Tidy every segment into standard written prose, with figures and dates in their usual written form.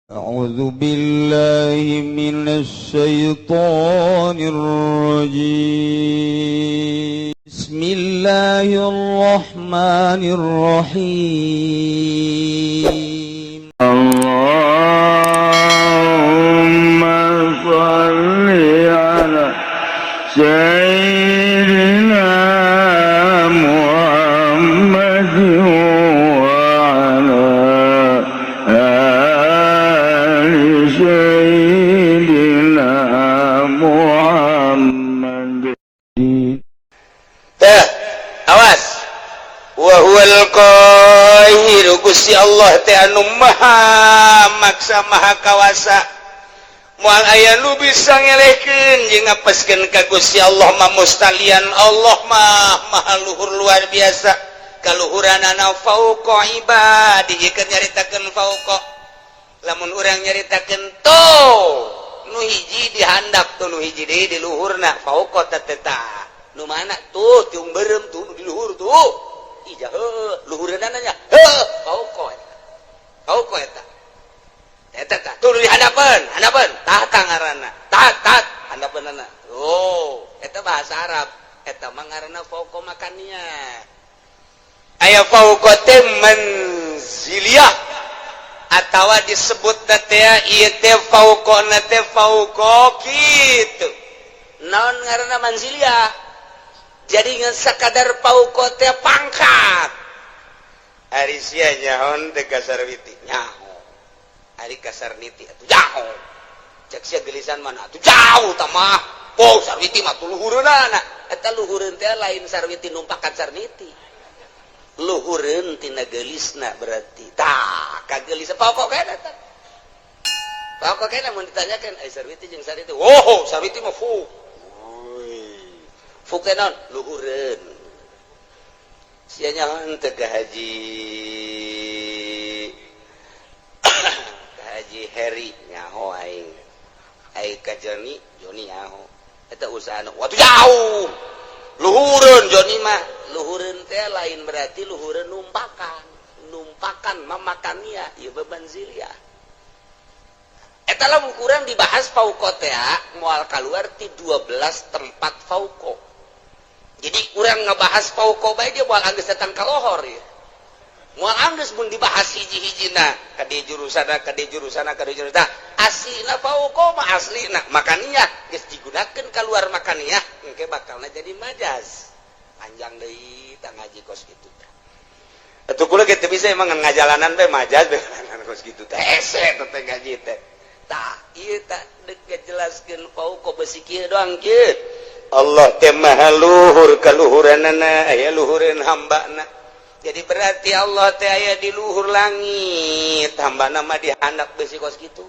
أعوذ بالله من الشيطان الرجيم. بسم الله الرحمن الرحيم. اللهم صل على سيدنا محمد وعلى آل سيدنا محمد. Teh, awas. Wa huwal qahiru, Gusti Allah teh anu maha maksa, maha kawasa. Moal aya nu bisa ngelehkeun jeung ngapeskeun ka Gusti Allah mah mustalian. Allah mah maha luhur, luar biasa kaluhuranana, fauqa ibadi. Keur nyaritakeun fauqa, lamun urang nyaritakeun tuh nu hiji di handap tuh, nu hiji deui di luhurna, fauqa teh teh nu mana tuh? Tiung beureum tuh nu di luhur tuh. Ija heuh, luhureunana nya heuh, fauqa eta, fauqa eta eta tah tuh di handapeun, handapeun tah tah ngaranna tah tah handapeunana. Oh, eta bahasa Arab, eta mah ngaranna fauqa makania. Aya fauqa teh manziliyah atawa disebut teh ieu teh fauqa teh fauqa kitu. Naon ngaranna manziliyah? Jadi ngan sakadar fauqa teh pangkat. Ari sia nyaho teh ka Sarwiti? Nyaho. Ari ka Sarniti atuh jauh. Cek sia gelisan mana atuh jauh tah mah. Oh, Sarwiti mah tuh luhureunana. Eta luhureun teh lain Sarwiti numpakan Sarniti, luhureun tina geulisna berarti. Tah kagelis pokok kena eta. Pokok kena mun ditanyakan ai Sarwiti jeung Sarniti. Oh, Sarwiti mah fu. Fu teh naon? Luhureun. Sia nyaho teu ka Haji Heri? Nyaho aing. Ai ka Joni? Joni nyaho. Eta usaha waktu jauh, luhureun Joni mah. Luhureun teh lain berarti luhureun numpakan, numpakan mamakannya ieu bebanzilia. Eta lamun kurang dibahas fauqa teh moal keluar ti 12 tempat fauqa. Jadi kurang ngebahas fauqa bae dia moal anggeus datang ka lohor ya, moal anggeus mun dibahas hiji-hijina ka di jurusana, ka di jurusana, ka di jurusana. Aslina fauqa mah aslina makaniah geus digunakeun keluar makaniah, engke bakalna jadi majaz, panjang deui tah ngaji kos kitu. Atuh kula ge teu bisa emang ngajalanan bae majaz bae kos kitu teh, hese teh ngaji teh. Tah ieu tah deuk ngajelaskeun fauqa besi kieu doang kieu. Allah teh maha luhur kaluhuranana, aya luhureun hambana. Jadi berarti Allah teh aya di luhur langit, hambana mah di handap besi kos kitu,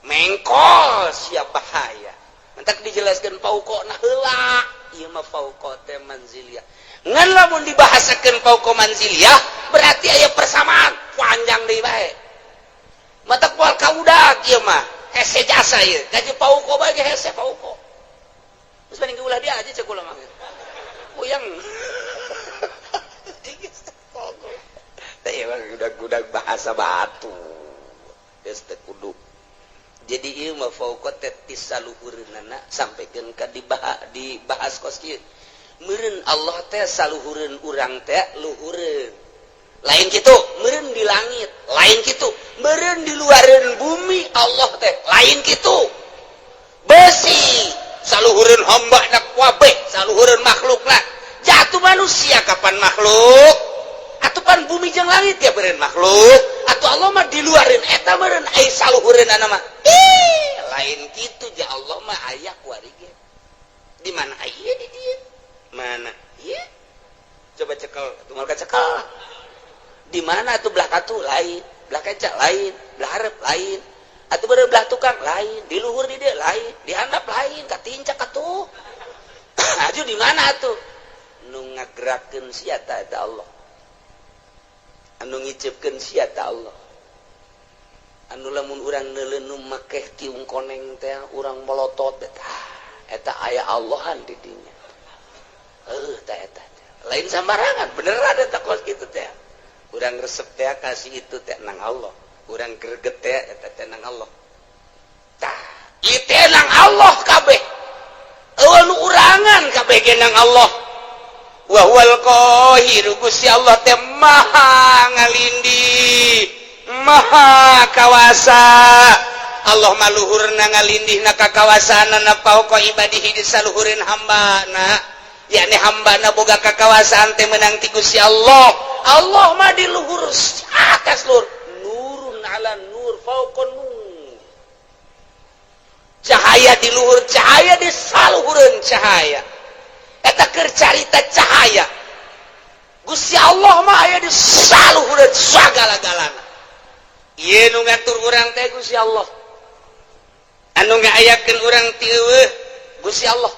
mengkol siap bahaya. Mentak dijelaskan fauqa nah heula ieu mah fauqa teh manziliyah. Ngan lamun dibahasakeun fauqa manziliyah berarti aya persamaan, panjang deui bae, matak moal kaudak ieu mah, hese jasa ieu gaji fauqa bae ge hese fauqa. Terus banding ulah dia aja cek kula mah puyeng. Teh udah bahasa batu geus teu kudu. Jadi ieu mah fauqa teh ti saluhureunana sampaikeun ka dibahas kos kieu. Meureun Allah teh saluhureun urang teh, luhureun lain kitu, meureun di langit lain kitu, meureun di luareun bumi Allah teh lain kitu. Besi saluhureun hamba na kabeh, saluhureun makhlukna. Jatuh manusia kapan makhluk atuh pan bumi jeung langit ya beureun makhluk atau Allah mah di luareun eta meureun ai saluhureunana mah. Ih, lain kitu ja. Allah mah aya kuari ge. Di mana aya? Di dieu mana ieu? Coba cekel atuh, moal kacekel. Di mana tuh? Belah katu lain, belah kaca lain, belah hareup lain, atuh beureum belah tukang lain, di luhur di dieu lain, di handap lain, katincak atuh. Aju di mana atuh nu ngagerakeun sia ta? Eta Allah. Anu ngicepkeun sia ta? Allah. Anu lamun urang neuleun nu makeh tiung koneng teh urang melotot eta, eta aya Allahan di dinya. Heuh, tah eta lain sambarangan, beneran eta kos kitu teh. Urang resep teh kasih itu teh nang Allah. Urang greget teh eta teh nang Allah. Tah, ieu teh nang Allah kabeh. Eueuh nu urangan kabeh ge nang Allah. Wa huwal qahir, Gusti Allah teh maha ngalindih, maha kawasa. Allah maluhurna ngalindihna ka kawasaanana fauqa ibadihi di saluhureun hambana. Yakni hambana boga kakawasaan teh menang ti Gusti Allah. Allah mah di luhur atas luhur. Nurun ala nur fauqa nur. Cahaya di luhur cahaya di saluhureun cahaya. Eta keur carita cahaya. Gusti Allah mah aya di saluhureun sagala-galana. Ieu nu ngatur urang teh Gusti Allah. Anu ngaayakeun urang ti eueuh Gusti Allah.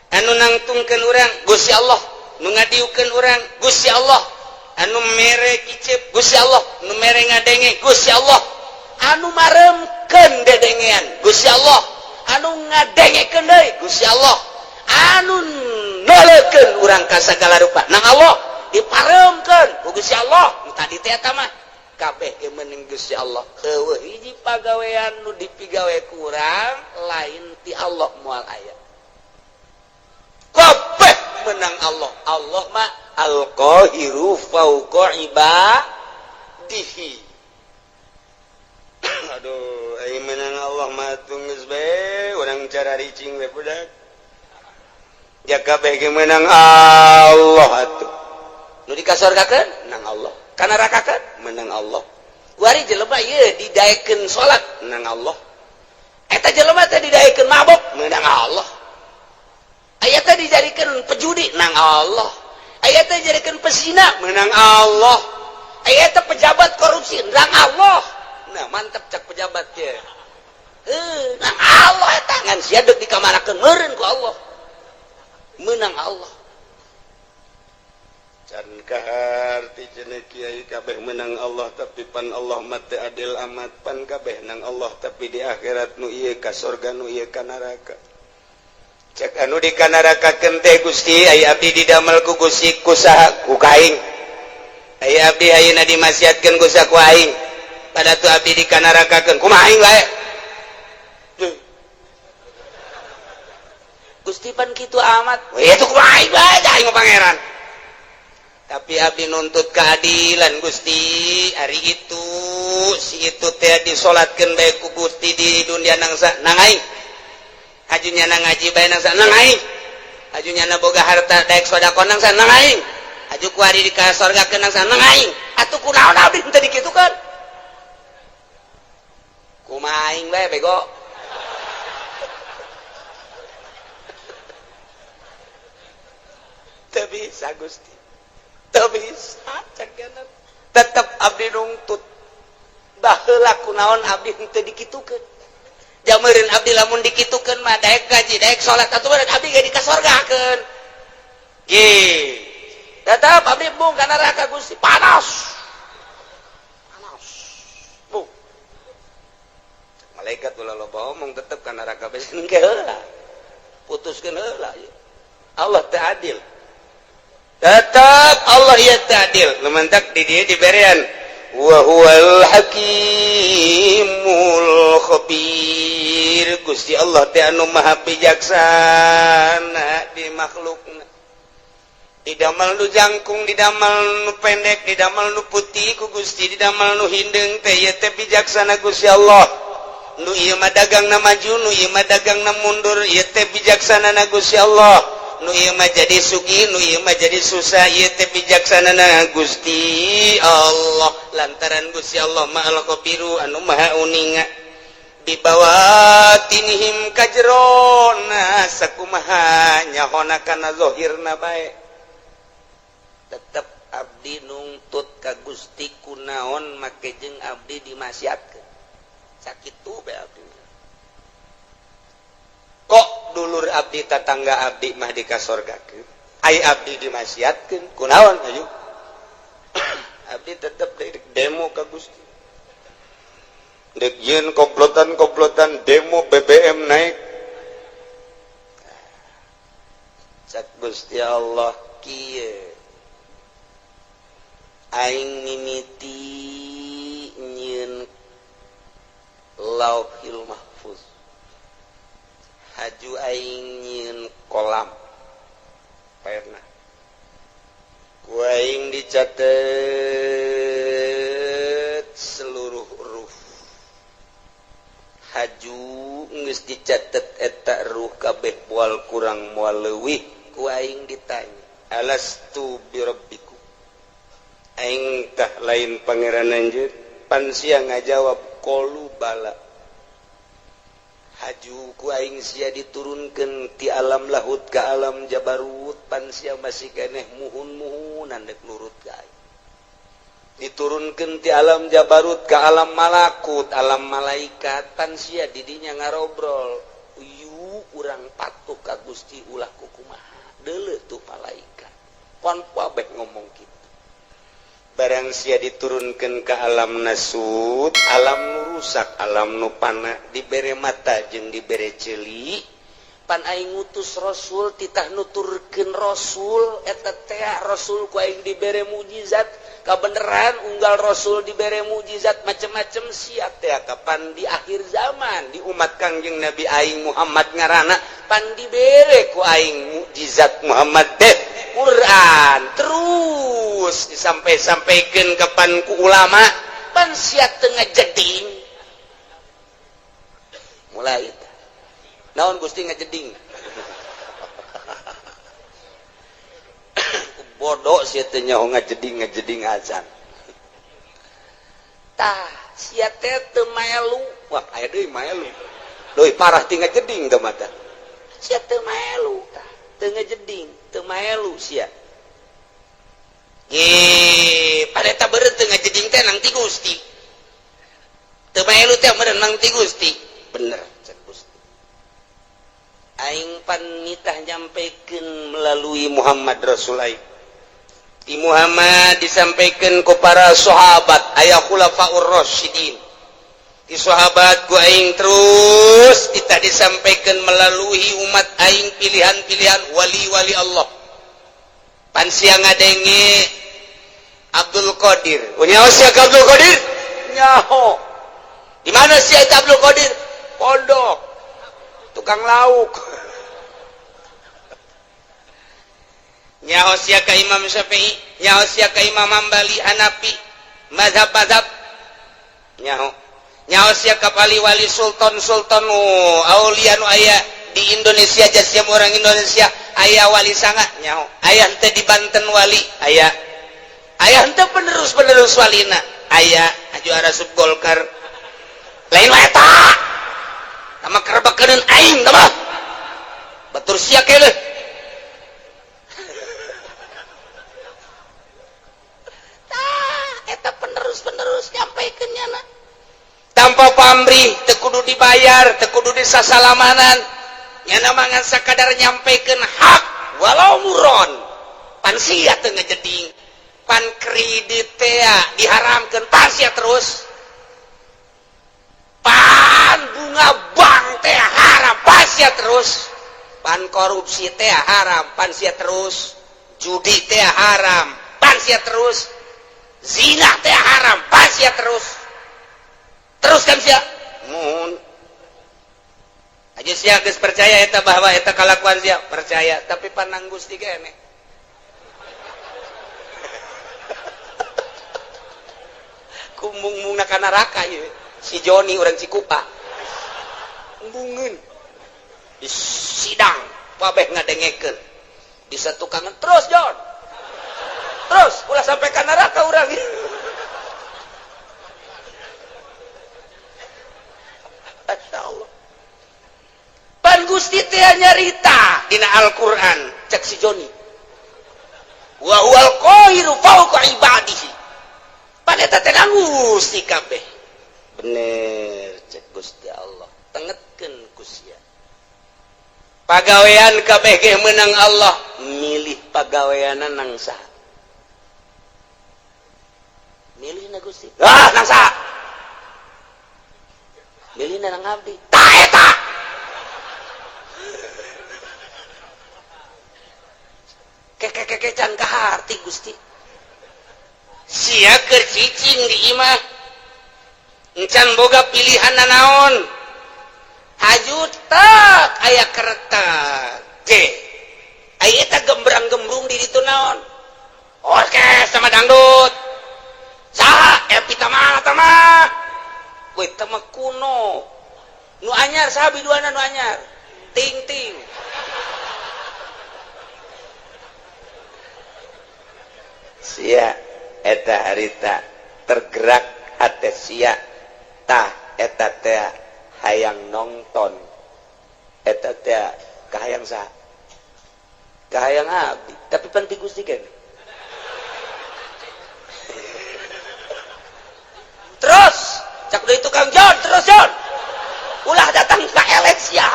Anu nangtungkeun urang Gusti Allah, nu ngadiukeun urang Gusti Allah, anu mere kicep Gusti Allah, nu mere ngadenge Gusti Allah, anu maremkeun dedengean Gusti Allah, anu ngadengekeun deui Gusti Allah, anu noleukeun urang ka sagala rupa nang Allah diparemkeun ku Gusti Allah. Nu tadi teh eta mah kabeh ge meunang Gusti Allah. Eueuh hiji pagawean nu dipigawe ku urang lain ti Allah moal aya. Kabeh menang Allah. Allah mah al-qahiru fauqa ibadihi. Aduh, ai menang Allah mah geus bae urang cara ricing we budak. Ya kabeh ge menang Allah atuh. Nu dikasorgakeun nang Allah. Kanarakakeun menang Allah. Kuari jelema ieu didaekeun salat nang Allah. Eta jelema teh didaekeun mabok menang Allah. Aya teh dijadikeun pejudi nang Allah. Aya teh dijadikeun pesina menang Allah. Aya teh pejabat korupsi nang Allah. Nah, mantep cak pejabat teh. Heuh, nang Allah eta ngan sia deuk dikamanakeun meureun ku Allah. Menang Allah. Can kaharti cenah kiai kabeh menang Allah tapi pan Allah mah teu adil amat, pan kabeh nang Allah tapi di akhirat nu ieu ka sorga nu ieu ka neraka. Cek anu di kanarakakeun teh Gusti aya abdi didamel ku Gusti ku saha ku kaing. Aya abdi ayeuna dimaksiatkeun ku saha ku aing. Pada tu abdi dikanarakakeun kumaha aing bae. Gusti pan kitu amat. We itu kumaha aing bae aing mah pangeran. Tapi abdi nuntut keadilan Gusti, ari itu si itu teh disolatkeun bae ku Gusti di dunia nangsa nang aing. Hajunya nang ngaji bae nangsa nang aing. Hajunya na boga harta daek sedekah nangsa nang aing. Haju ku ari di ka sorgakeun nangsa nang aing. Atuh kunaon abdi teu dikitukeun? Kumaha aing bae bego. Teu bisa Gusti. Teu bisa cek tetep abdi nungtut. Baheula kunaon abdi henteu dikitukeun. Jameureun abdi lamun dikitukeun mah daek gaji, daek salat atuh meureun abdi ge dikasorgakeun. Ge. Tetep abdi embung ka neraka Gusti, panas. Panas. Bu. Malaikat ulah loba omong tetep ka neraka bae engke heula. Putuskeun heula. Allah teh adil. Tetap Allah ya ta'dil. Lumantak di dia diberian wa huwal hakimul khabir. Gusti Allah teh anu maha bijaksana di makhlukna. Didamel nu jangkung, didamel nu pendek, didamel nu putih ku Gusti, didamel nu hindeung teh ieu teh bijaksana Gusti Allah. Nu ieu mah dagangna maju, nu ieu mah dagangna mundur, ieu teh bijaksana na Gusti Allah. Nu ieu mah jadi sugih, nu ieu mah jadi susah, ieu teh bijaksanana Gusti Allah. Lantaran Gusti Allah mah al-khabiru anu maha uninga. Bibawatinihim kajrona sakumaha nyahona kana zahirna bae. Tetep abdi nungtut ka Gusti kunaon make jeung abdi dimaksiatkeun. Sakitu bae abdi. Kok dulur abdi tatangga abdi mah dikasorgakeun, ai abdi dimaksiatkeun kunaon ayo. Abdi tetep demo ka Gusti. Dek yeun komplotan-komplotan demo BBM naik. Cak Gusti Allah kieu. Aing mimiti nyieun Lauhil Mahfuz. Haju aing nyieun kolam pernah ku aing dicatet seluruh huruf. Haju geus dicatet eta ruh kabeh moal kurang moal leuwih. Ku aing ditanya, alastu birabbikum, aing tah lain pangeran anjeun? Pan sia ngajawab qalu bala. Haju ku aing sia diturunkeun ti alam lahut ka alam jabarut, pan sia masih keneh muhun-muhunan dek nurut ka aing. Diturunkeun ti alam jabarut ka alam malakut, alam malaikat, pan sia didinya ngarobrol, uyu urang patuh ka Gusti ulah kukumaha. Deuleu tuh malaikat. Pan kabeh ngomong kitu. Barang sia diturunkan ke alam nasut, alam nu rusak, alam nu pana, dibere mata jeung dibere ceuli, pan aing ngutus rasul titah nuturkeun rasul eta teh rasul ku aing dibere mukjizat, kabeneran unggal rasul dibere mukjizat macem-macem sia teh kapan di akhir zaman di umat Kangjeng Nabi aing Muhammad ngaranna pan dibere ku aing mukjizat Muhammad teh Quran terus disampai-sampaikan kapan ku ulama pan sia teu ngajeding. Mulai naon Gusti ngajeding? Bodoh sia teh nyaho ngajeding ngajeding acan. Tah sia teh teu maelu. Wah aya deui maelu. Leuwih parah ti ngajeding teh mata. Sia teu maelu tah, teu ngajeding, teu maelu sia. Pada eta beureum teu ngajeding teh nang ti Gusti. Teu maelu teh meureun nang ti Gusti. Bener cek Gusti. Aing pan nitah nyampekeun melalui Muhammad Rasul aing. Di Muhammad disampaikan ku para sahabat aya khulafaur rasyidin. Di sahabat ku aing terus kita disampaikan melalui umat aing pilihan-pilihan wali-wali Allah. Pan sia ngadenge Abdul Qadir. Nyaho sia ka Abdul Qadir? Nyaho. Di mana sia eta Abdul Qadir? Pondok. Tukang lauk. Nyaho sia ka Imam Syafi'i, nyaho sia ka Imam Hambali, Hanafi, mazhab-mazhab. Nyaho. Nyaho sia ka wali-wali sultan-sultan aulia nu aya di Indonesia, jasiam orang Indonesia aya wali sanga nyaho. Aya henteu di Banten wali, aya. Aya henteu penerus-penerus walina, aya aju arasup Golkar. Lain wae eta. Tama kerebakeun aing tama. Batur sia keneh. Eta penerus-penerus nyampaikan nyana tanpa pamrih, teu kudu dibayar, teu kudu disasalamanan, nyana mangan sakadar nyampaikan hak walau muron. Pan sia teu ngajeding, pan kredit teh diharamkeun, pan sia terus, pan bunga bank teh haram, pan sia terus, pan korupsi teh haram, pan sia terus, judi teh haram, pan sia terus, zina teh haram, pas sia terus. Terus kan sia mun aja sia geus percaya eta bahwa eta kalakuan sia percaya, tapi panang Gusti keneh. Kumung-mungna ka neraka ieu si Joni urang Cikupa. Embungeun di sidang kabeh ngadengekeun di satukangan terus Jon. Terus ulah sampai ka neraka urang. Masya Allah. Pan Gusti teh nyarita dina Al-Qur'an cek si Joni. Wa huwal qahiru fawqa ibadihi. Pan eta teh Gusti kabeh. Bener cek Gusti Allah. Tengetkeun ku sia. Pagawean kabeh ge meunang Allah, milih pagaweanna nang saha? Milih na Gusti. Ah, nang saha? Milih na nang abdi. Tah eta. Keke-keke can kaharti Gusti. Sia keur cicing di imah. Encan boga pilihan naon, haju tak aya kereta C, aya eta gembrang-gembrung di ditu naon, orkes sama dangdut. Saha? Evie Tamala mah. Weh, tama kuno. Nu anyar saha biduana nu anyar? Ting ting. Sia eta harita tergerak hate sia, tah eta teh hayang nonton, eta teh kahayang saha? Kahayang abdi, tapi pan ti Gusti kan. Terus cak deui tukang John, terus John, ulah datang ka elek sia.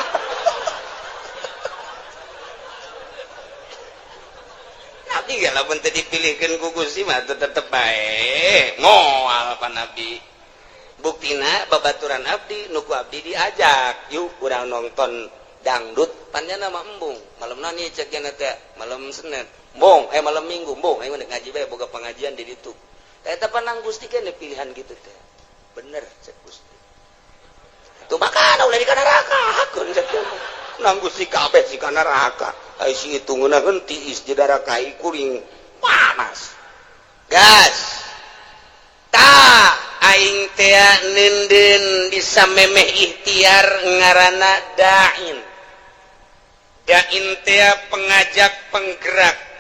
Nabi ge lamun teu dipilihkeun ku Gusti mah tetep bae moal pa Nabi. Buktina babaturan abdi nu ku abdi diajak, yuk urang nonton dangdut, panjana mah embung malam nani cek teh, malam Senin embung, malam Minggu embung, aing mah ngaji bae boga pengajian di ditu. Eta panang Gusti kan pilihan gitu teh. Bener cek Gusti. Tuh makana ulah di kana neraka hakun cek. Nang Gusti kabeh si kana neraka. Ai si itu ngeunaheun tiis di darah kai kuring panas. Gas. Ta aing teh neundeun bisa memeh ikhtiar ngaranna da'in. Da'in teh pengajak penggerak.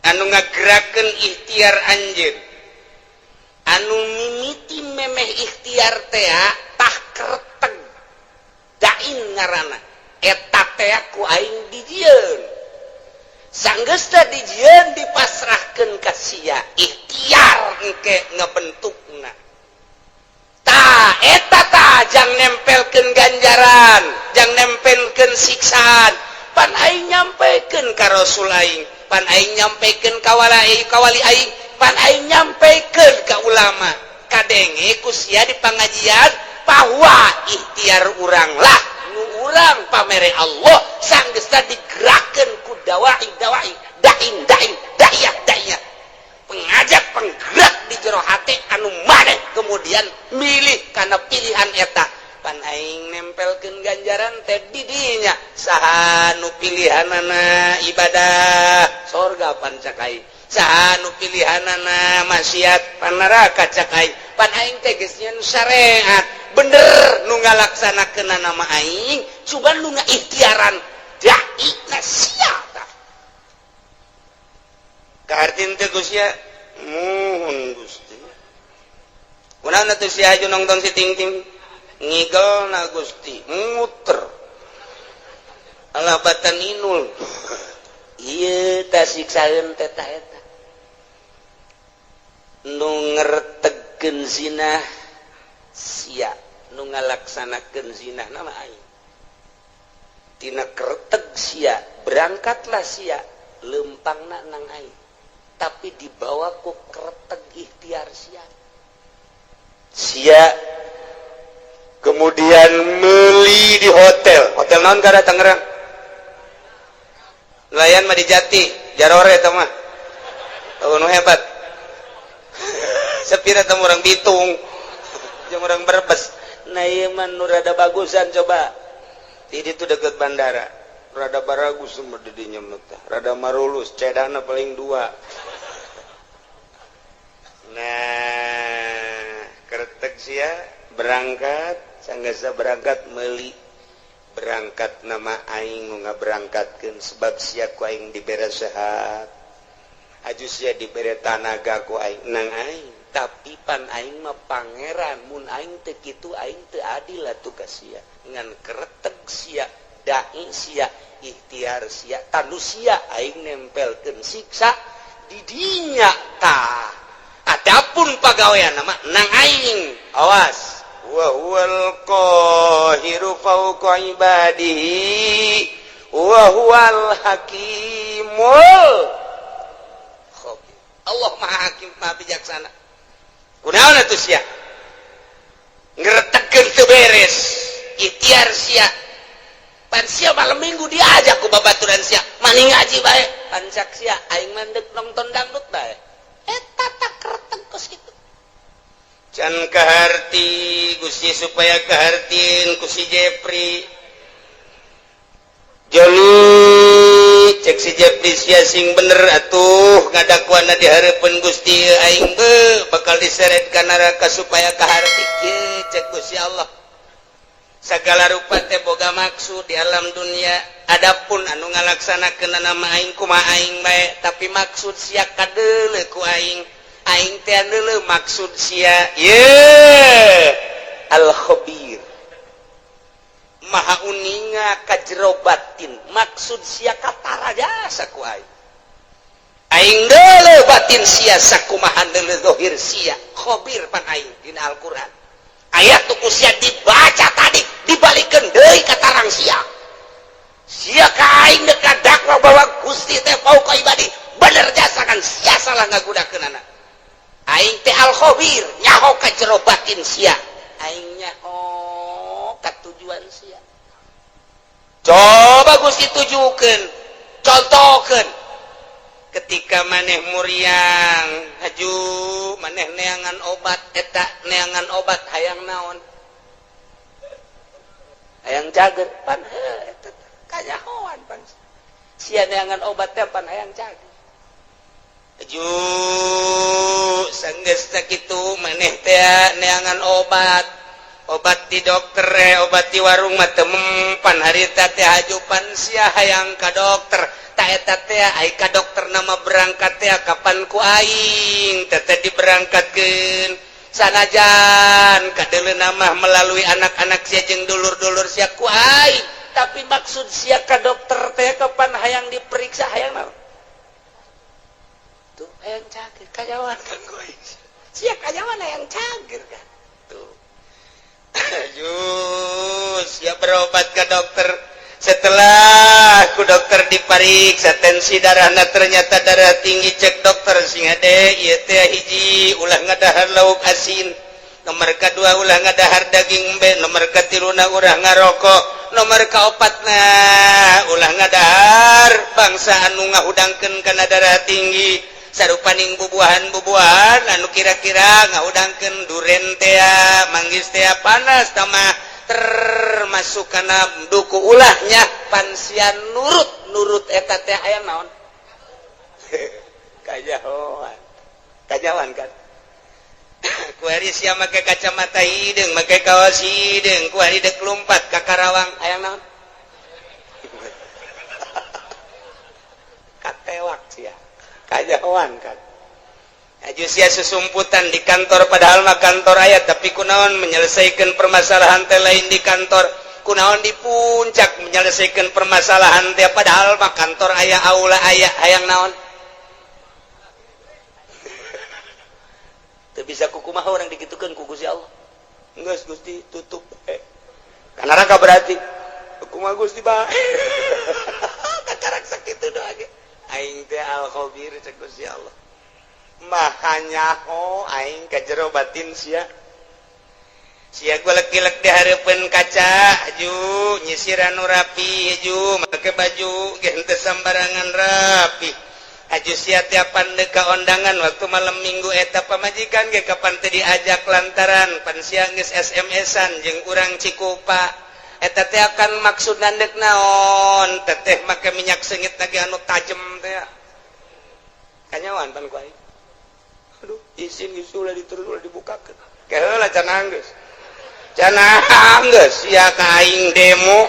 Anu ngagerakeun ikhtiar anjeun, anu mimiti memeh ikhtiar teh tah kerteg dain ngaranna eta teh ku aing dijieun, sanggeusna dijieun dipasrahkeun ka sia ikhtiar engke ngebentukna. Tah eta tah jang nempelkeun ganjaran, jang nempelkeun siksaan, pan aing nyampekeun ka Rasul aing, pan aing nyampekeun ka wali aing, pan aing nyampekeun ka ulama. Kadenge ku sia di pangajian bahwa ikhtiar urang lah nu urang pamere Allah sanggeusna digerakkeun ku dawai dawai dain dain da'iyah da'iyah, pengajak penggerak di jero hate anu maneh kemudian milih kana pilihan eta. Pan aing nempelkeun ganjaran teh di dinya, saha nu pilihanana ibadah sorga pan cak aing, saha nu pilihanana maksiat pan neraka cak aing. Pan aing teh geus nyeun syariat bener nu ngalaksanakeunana mah aing, cuman nu ngaikhtiaran dai na sia tah. Kahartin teh Gusti muhun Gusti. Kunaon atuh sia aju nonton si ting ting? Ngigel na Gusti muter alah batan inul. Ieu tah siksaeun teh tah eta nu ngertegkeun zina sia, nu ngalaksanakeun zina nama aing. Tina kerteg sia berangkatlah sia lempangna nang aing, tapi dibawa ku kerteg ikhtiar sia. Sia kemudian meli di hotel. Hotel naon kada Tangerang? Nelayan mah di Jati, Jarore eta mah. Tahu nu hebat. Sepira teh urang Bitung. Jeung urang Brebes. Nah ieu mah nu rada bagusan coba. Di ditu deket bandara. Rada baragus mah di dinya mah teh. Rada marulus, cedana paling dua. Nah, kertek sia berangkat, sanggasa berangkat meuli, berangkat nama aing nu ngaberangkatkeun sebab sia ku aing dibere sehat, aju sia dibere tanaga ku aing nang aing, tapi pan aing mah pangeran, mun aing teu kitu aing teu adil atuh ka sia. Ngan kereteg sia, dai sia, ikhtiar sia, tanu sia aing nempelkeun siksa di dinya tah. Adapun pagawean nama nang aing, awas. Wa huwal qahiru fawqa ibadihi wa huwal hakimul khabir. Allah Maha Hakim, Maha Bijaksana. Kunaon atuh sia? Ngeretegkeun teu beres, ikhtiar sia. Pan sia malam Minggu diajak ku babaturan sia, mani ngaji bae. Pan cak sia aing mah deuk nonton dangdut bae. Eta tak kereteg kos kitu. Can kaharti Gusti supaya kahartieun ku si Jepri. Joni, cek si Jepri, sia sing bener atuh ngadakuana di hareupeun Gusti, aing be bakal diseret ka neraka supaya kaharti kieu. Cek Gusti Allah, segala rupa teh boga maksud di alam dunia. Adapun anu ngalaksanakeun nama aing kumaha aing bae, tapi maksud sia kadeuleu ku aing. Aing teh deuleu maksud sia. Ye al khabir, maha uninga ka jero batin. Maksud sia katara jasa ku aing. Aing deuleu batin sia sakumaha deuleu zahir sia. Khabir pan aing. Dina Al-Qur'an ayat tuh ku sia dibaca tadi, dibalikeun deui ka tarang sia. Sia ka aing deuk dakwa bahwa Gusti teh fauqa ibadi, bener jasa kan sia salah ngagunakeunana. Aing teh al khabir, nyaho ka jero batin sia, aing nyaho ka tujuan sia. Coba Gusti tujukeun, contohkeun ketika maneh muriang haju, maneh neangan obat eta, neangan obat hayang naon? Hayang cager. Pan heuh eta kanyahoan pan sia neangan obat teh pan hayang cager. Haju sanggeus sakitu maneh teh neangan obat, obat di dokter, obat di warung mah teu mempan harita teh. Haju pan sia hayang ka dokter. Ta eta teh ai ka dokter nama berangkat teh kapan ku aing teh diberangkatkeun, sanajan kadeuleu mah melalui anak-anak sia jeung dulur-dulur sia ku aing, tapi maksud sia ka dokter teh kapan hayang diperiksa, hayang naon tuh? Hayang cager. Kanyahoan kan ku aing sia kanyahoan hayang cager kan tuh. Ayo siap berobat ke dokter. Setelah ku dokter dipariksa tensi darahna, ternyata darah tinggi. Cek dokter, sing hade ieu teh, hiji, ulah ngadahar lauk asin, nomor kedua, ulah ngadahar daging embe, nomor katiluna, ulah ngarokok, nomor kaopatna, ulah ngadahar bangsa anu ngahudangkeun kana darah tinggi, sarupaning bubuahan-bubuahan anu kira-kira ngahudangkeun, duren tea, manggis tea, panas tamah termasuk kana duku ulahnya. Pan sia nurut nurut eta teh aya naon? Kanyahoan, kanyahoan kan kuari sia make kacamata hideung, make kaos hideung, kuari dek lumpat ka Karawang, aya naon? Katewak sia. Kanyahoan kan. Aju sia susumputan di kantor, padahal mah kantor aya, tapi kunaon menyelesaikan permasalahan teh lain di kantor? Kunaon di puncak menyelesaikan permasalahan teh, padahal mah kantor aya, aula aya? Hayang naon? Teu bisa kukumaha orang dikitukeun ku Gusti Allah. Geus Gusti tutup ka neraka berarti kumaha Gusti bae kakarak sakitu doa ge. Aing teh al khabir, cek Gusti Allah, maha nyaho aing ka jero batin sia. Sia golek-golek di hareupeun kaca ju, nyisiran nu rapi ju, make baju ge henteu sambarangan rapi. Aju sia tiapan deuk ka ondangan waktu malam Minggu eta, pamajikan ge kapan teu diajak lantaran pan sia geus SMS-an jeung urang Cikupa eta teh. Akan maksud dek naon teteh make minyak seungit lagi anu tajem teh? Kanyahoan pan ku aing. Aduh, isin geus, ulah diterus, ulah dibukakeun. Keheula can anggeus, can anggeus sia ka aing demo.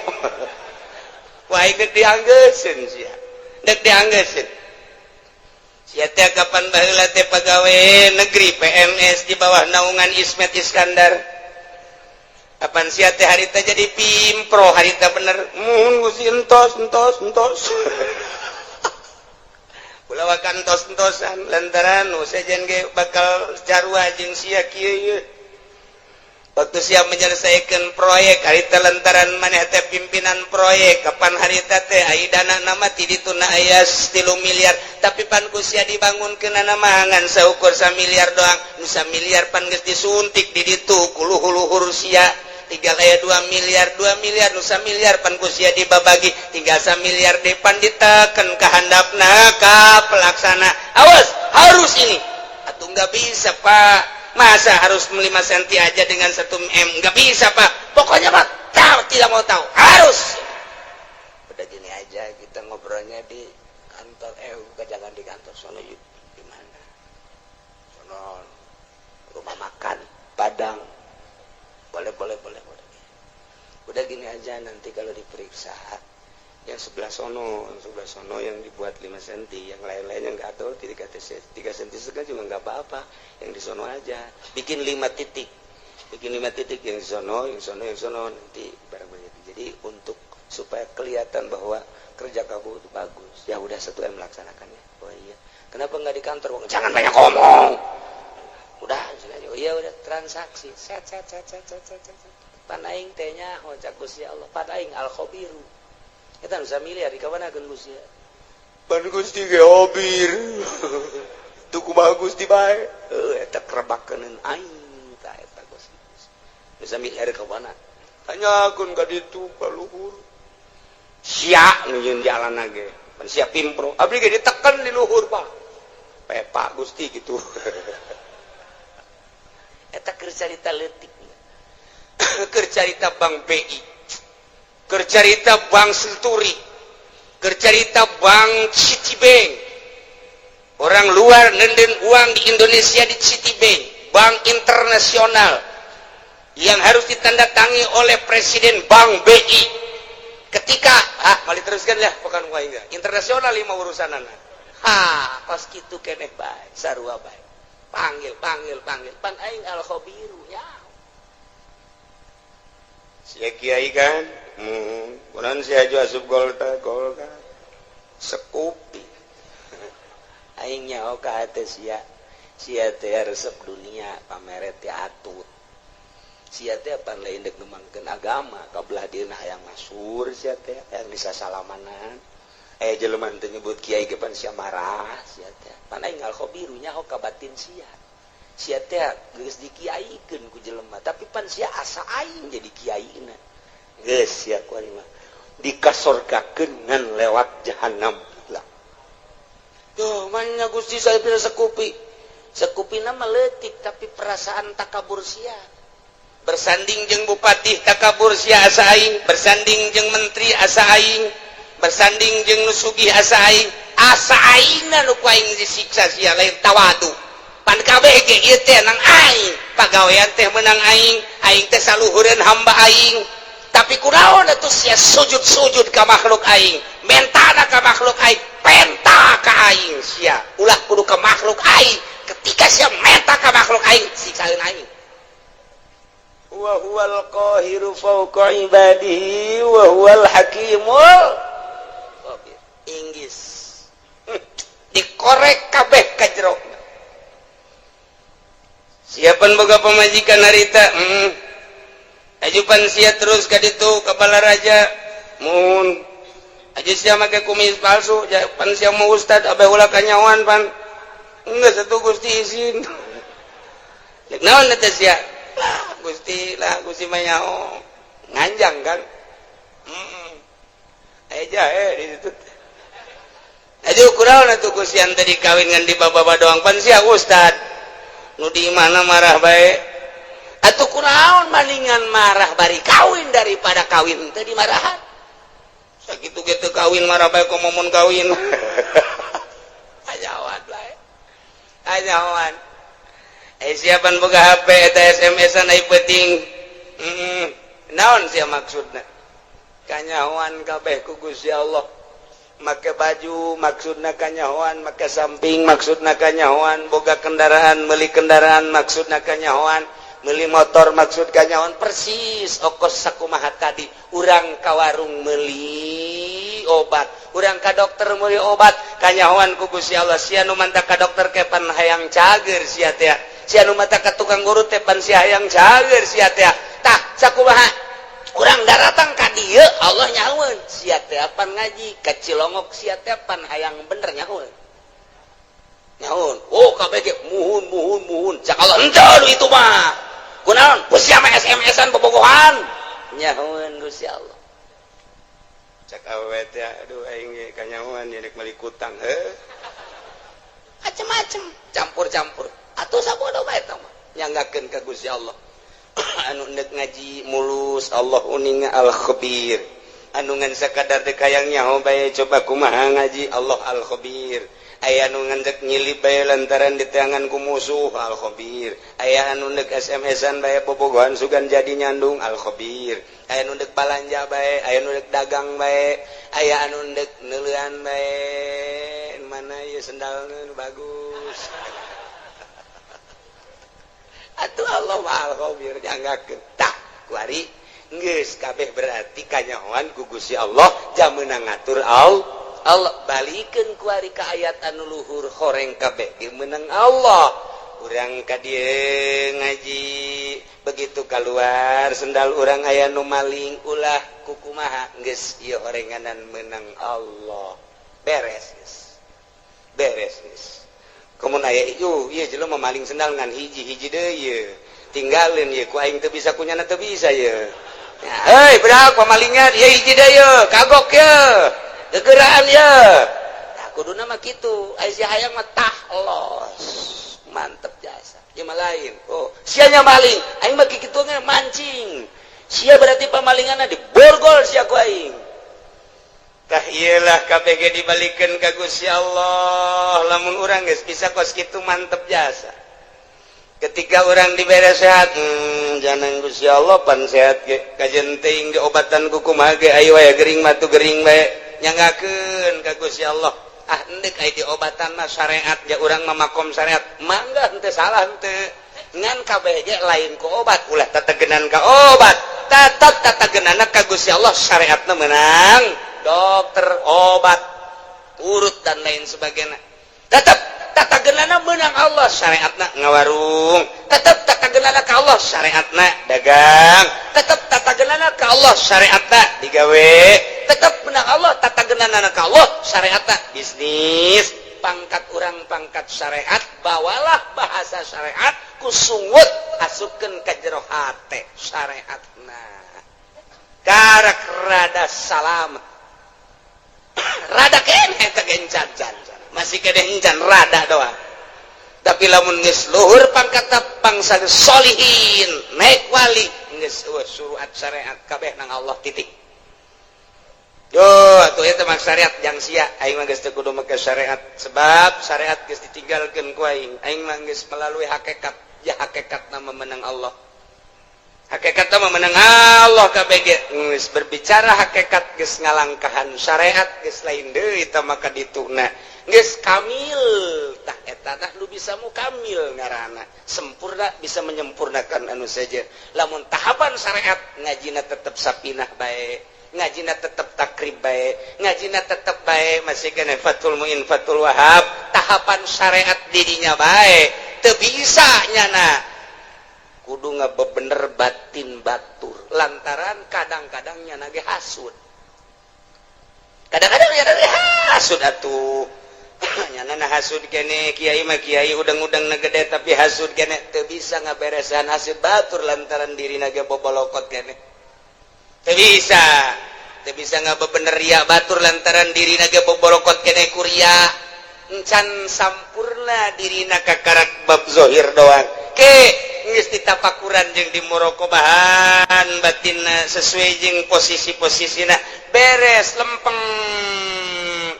Ku aing dek dianggeuseun sia, dek dianggeuseun sia teh. Kapan baheula teh pagawe negeri PNS di bawah naungan Ismet Iskandar. Kapan sia teh harita jadi pimpro harita bener, mun Gusti entos entos entos. Ulah wakan entos-entosan lantaran nu sejen ge bakal carua jeung sia kieu ieu. Waktu sia menyelesaikan proyek harita lantaran maneh teh pimpinan proyek, kapan harita teh ai dana nama ti dituna aya 3 miliar, tapi pan ku sia dibangunkeun mah ngan saukur miliar doang. Nu miliar pan geus disuntik di ditu ku luhur-luhur sia, tinggal aya 2 miliar. 2 miliar nu miliar pan ku sia dibabagi, tinggal miliar depan diteken ka handapna ka pelaksana, awas, harus ini. Atau nggak bisa, Pak. Masa harus 5 cm aja dengan 1 M? Nggak bisa, Pak. Pokoknya, Pak, tahu tidak mau tahu harus. Udah gini aja, kita ngobrolnya di kantor. Bukan, jangan di kantor, sono yuk. Di mana? Sono, rumah makan Padang. Boleh, boleh, boleh, boleh. Udah gini aja, nanti kalau diperiksa yang sebelah sono, yang sebelah sono yang dibuat 5 cm, yang lain-lain yang nggak tahu 3 cm setengah juga nggak apa-apa, yang di sono aja bikin 5 titik, bikin 5 titik, yang di sono, yang sono, yang sono, nanti barang begitu. Jadi untuk supaya kelihatan bahwa kerja kamu itu bagus. Ya udah, 1 M melaksanakannya. Oh iya, kenapa nggak di kantor? Jangan banyak ngomong, udah. Oh iya, udah transaksi, set set set set set set set. Pan aing teh nyaho cak Gusti Allah, pan aing al khabiru. Eta nu miliar di kamanakeun Gusti? Pan Gusti ge hobir tuh, kumaha Gusti bae? Heuh, eta kerebakeun aing tah eta Gusti. Bisa miliar ka mana? Tanyakeun ka ditu ka luhur. Sia nu jeung jalan ge pan sia pimpro, abdi ge diteken di luhur, Pak. Pepa Gusti gitu. Eta keur carita leutik, keur carita Bank BI, keur carita Bank Century, keur carita Bank Citibank. Orang luar nenden uang di Indonesia di Citibank, bank internasional yang harus ditandatangi oleh Presiden Bank BI. Ketika ah mau diteruskan ya, bukan enggak internasional lima urusan anak. Ha, kos kitu keneh bae, sarua bae. Panggil, panggil, panggil, pan aing al khabiru ya. Sia kiai kan, kunaon sia aju asup Golkar? Golkar sekupi. Aing nyaho ka hate sia, sia teh resep dunia, pamere teh atut. Sia teh pan lain dek ngembangkeun agama, kabelah dieuna hayang masyhur. Sia teh hayang disasalamanan, jelema teu nyebut kiai ge pan sia marah. Sia teh pan aing al khabiru, nyaho ka batin sia. Sia teh geus dikiaikeun ku jelema, tapi pan sia asa aing jadi kiaina. Geus sia ku mah dikasorgakeun ngan lewat jahanam lah. Duh, mana Gusti, saya bisa sekupi. Sekupi nama leutik, tapi perasaan takabur sia. Bersanding jeung bupati takabur sia asa aing, bersanding jeung menteri asa aing, bersanding jeung nu sugih asa aing, asa aingna nu ku aing disiksa sia lain tawadu. Pan kabeh ge ieu teh nang aing, pagawean teh menang aing, aing teh saluhureun hamba aing. Tapi kunaon atuh sia sujud-sujud ka makhluk aing, mentana ka makhluk aing, penta ka aing sia. Ulah kudu ka makhluk aing. Ketika sia menta ka makhluk aing, siksaeun aing. Wa huwal qahiru fawqa ibadihi wa huwal hakimul khabir. Inggris dikorek kabeh ka jero. Siapan boga pamajikan harita? Ajupan sia terus ka ditu ka Balaraja mun aja sia make kumis palsu pan sia mau ustad abeh ulah kanyawan pan. Enggak satu Gusti izin. Lek naon eta sia? Lah Gusti, lah Gusti mah nyaho nganjang kan. Aya jahe di situ. Aja kunaon atuh Gusti tadi kawin ngan di baba doang, pan sia ustad nu di mana marah bae. Atuh kunaon, maningan marah bari kawin daripada kawin teu dimarahan. Sakitu ge teu kawin marah bae, komo mun kawin. Ajawan bae, ajawan. Siapan boga HP eta SMS-an ai penting? Naon sia maksudna? Kanyahoan kabeh ku Gusti Allah. Make baju maksudna kanyahoan, make samping maksudna kanyahoan, boga kendaraan, meuli kendaraan maksudna kanyahoan, meuli motor maksud kanyahoan. Persis okos sakumaha tadi, urang ka warung meuli obat, urang ka dokter meuli obat, kanyahoan ku Gusti Allah. Sia nu manta ka dokter ke pan hayang cager sia teh, sia nu manta ka tukang urut teh pan sia hayang cager sia teh. Tah, sakumaha urang daratang ka dieu, Allah nyahoeun sia teh pan ngaji ka Cilongok, sia teh pan hayang bener, nyahoeun, nyahoeun. Oh, kabeh ge muhun, muhun, muhun. Cak Allah, henteu itu mah. Kunaon sia mah SMS-an bobogohan? Nyahoeun Gusti Allah. Cak awewe teh, aduh, aing ge kanyahoan rek meuli kutang heuh, macem-macem, campur-campur atuh, sabodo bae eta mah. Nyanggakeun ka Gusti Allah. Anu ndek ngaji mulus, Allah uninga, Al Khabir. Anu ngan sakadar dek hayang nyaho bae, coba kumaha ngaji, Allah Al Khabir. Aya anu ngan dek nyilip bae lantaran diteangan ku musuh, Al Khabir. Aya anu ndek SMS-an bae, bobogohan sugan jadi nyandung, Al Khabir. Aya anu ndek balanja bae, aya anu ndek dagang bae, aya anu ndek neuleuan bae, mana ieu sendalna nu bagus. Atuh Allah Al Khabir, nyanggakeun. Tah, kuari geus kabeh berarti kanyahoan ku Gusti Allah, jam meunang ngatur Allah. Allah balikeun kuari ka ayat anu luhur, horeng kabeh ge meunang Allah. Urang ka dieu ngaji, begitu keluar sendal urang aya nu maling, ulah kukumaha, geus ieu horenganan meunang Allah, beres geus, beres geus. Komun aya ieu ieu jelema maling sendal ngan hiji, hiji deui ieu tinggalin ieu, ku aing teu bisa, kunyana teu bisa ieu. Hei budak pamalingan ieu, hiji deui ieu, kagok ieu, gegeraan ya. Nah, kuduna mah kitu. Aya si hayang mah tah los mantep jasa ieu mah lain. Oh, sianya maling, aing mah kitu mancing sia, berarti pamalinganna diborgol sia ku aing. Tah, iyalah, KBG dibalikan ka Gusti Allah. Lamun urang geus bisa kos kitu, mantep jasa. Ketika orang dibere sehat, jangan Gusti Allah pan sehat ge kajen teuing ge obatan ku kumaha ge, ayo aya gering mah tuh gering bae, nyanggakeun ka Gusti Allah. Ah, endek aya diobatan mah syariat ja, urang mah makom syariat, mangga, henteu salah henteu. Ngan kabeh ge lain ku obat, ulah tetegenan ka obat, tetep tetegenana ka Gusti Allah. Syariatna menang dokter, obat urut dan lain sebagainya, tetap tatagenana menang Allah. Syariatna ngawarung, tetap tatagenana ka Allah. Syariatna dagang, tetap tatagenana ka Allah. Syariatna digawe, tetap menang Allah. Tatagenana ka Allah, syariatna bisnis. Pangkat urang pangkat syariat, bawalah bahasa syariat, kusungut asupkeun ka jero hate syariatna, karak rada salamet, rada kene teh gencan can, masih kene encan, rada doang. Tapi lamun geus luhur pangkat bangsa solihin, naik wali, geus suruhat syariat kabeh nang Allah, titik. Yo, atuh eta mah syariat jang sia, aing mah geus teu kudu make syariat, sebab syariat geus ditinggalkeun ku aing. Aing mah geus melalui hakikat, ya hakikatna memenang Allah. Hakikatna memenang Allah kabeh ge geus berbicara hakikat, geus ngalangkahan syariat, geus lain deui eta maka dituna. Geus kamil tah, eta tah lu bisa mukamil ngaranna. Sempurna, bisa menyempurnakan anu saja. Lamun tahapan syariat, ngajina tetep sapinah bae, ngajina tetep takrib bae, ngajina tetep bae, masih kena Fathul Muin, Fathul Wahab, tahapan syariat dirinya bae, teu bisa nyana kudu ngabebener batin batur, lantaran kadang-kadang nyana ge hasud, kadang-kadang nyana ge hasud. Atuh nyana na hasud kene, kiai mah kiai udang-udang na gede, tapi hasud kene, teu bisa ngaberesan hasud batur lantaran diri ge bobolokot kene. Teu bisa, teu bisa ngabebener ria batur lantaran diri ge bobolokot kene ku ria, encan sampurna dirina, kakarak bab zohir doang. Ke geus ditapakuran jeung di muraqabahan batinna sesuai jeung posisi-posisina, beres, lempeng,